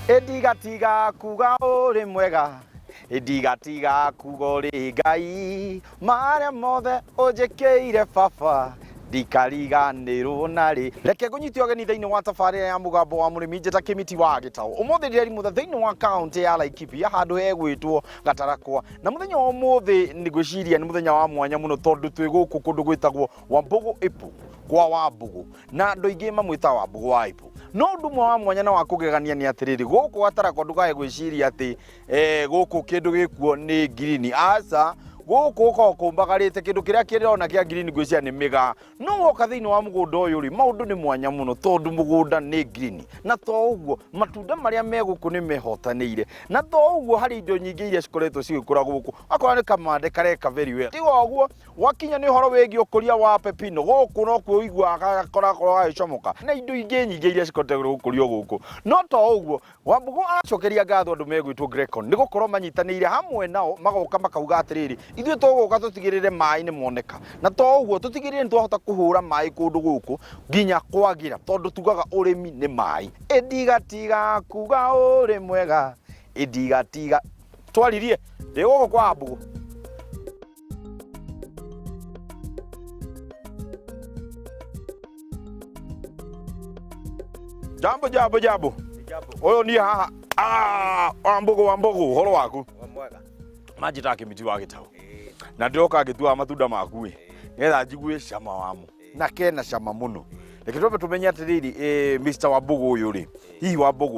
Ĩndigatiga kuga ũrĩ mwega, ĩndigatiga kuga ũrĩ Ngai, marĩa mothe ũnjĩkĩire baba ndikariganĩrwo narĩ. Reke ngũnyite ũgeni thĩinĩ wa tabarĩra ya mũgambo wa mũrĩmi njĩta Kĩmiti wa Gĩtaũ. Ũmũthĩ ndĩrerimũtha thĩinĩ wa kaũntĩ ya Laikipia handũ hegwĩtwo Gatarakwa, na mũthenya wa ũmũthĩ nĩ ngwĩciria nĩ mũthenya wa mwanya mũno tondũ twĩ gũkũ kũndũ gwĩtagwo Wambũgũ Ĩpũ kwa Wambũgũ, na andũ aingĩ mamwĩtaga Wambũgũ wa Ĩpũ. No ũndũ ũmwe wa mwanya na wa kũgegania nĩ atĩrĩrĩ, gũkũ Gatarakwa ndũkae gwĩciria atĩ gũkũ kĩndũ gĩkuo nĩ ngirini. Aca, gũkũ gũkoragwo kũmbagarĩte, kĩndũ kĩrĩa kĩrona kĩa ngirini ngwĩciria nĩ mĩgaa. No woka thĩinĩ wa mũgũnda ũyũ rĩ, maũndũ nĩ mwanya mũno tondũ mũgũnda nĩ ngirini. Na to ũguo, matunda marĩa me gũkũ nĩ mehotanĩire. Na to ũguo, harĩ indo nyingĩ iria cikoretwo cigĩkũra gũkũ. Akorwo nĩ kamande kareka very well. Tiga ũguo, gwakinya nĩ ũhoro wĩgiĩ ũkũria wa pepino, gũkũ nokuo ũiguaga gakoragwo gagĩcomoka. Na indo ingĩ nyingĩ iria cikoretwo gũkũrio gũkũ. No to ũguo, Wambũgũ aracokeria ngatho andũ megwĩtwo Grecon nĩ gũkorwo manyitanĩire hamwe nao magoka makauga atĩrĩrĩ, ithuĩ tũgũka tũtigĩrĩre maĩ nĩ moneka. Na to ũguo, tũtigĩrĩre nĩ twahota kũhũra maĩ kũndũ gũkũ nginya kwagĩra, tondũ tugaga ũrĩmi nĩ maĩ. Ĩndigatiga kuga ũrĩ mwega, ĩndigatiga. Twaririe, ndĩ gũkũ kwa Wambũgũ. Jambo jambo jambo. Ũyũ niĩ haha. Ah, Wambũgũ Wambũgũ, ũhoro waku? Mwega. Manjĩtaga Kĩmiti wa Gĩtaũ. Na ndĩroka ngĩtuaga matunda maku ĩ. Nĩgetha njigue cama wamo. Na kena cama mũno. Reke twambe tũmenye atĩrĩrĩ, Mr. Wambũgũ ũyũ rĩ, hihi Wambũgũ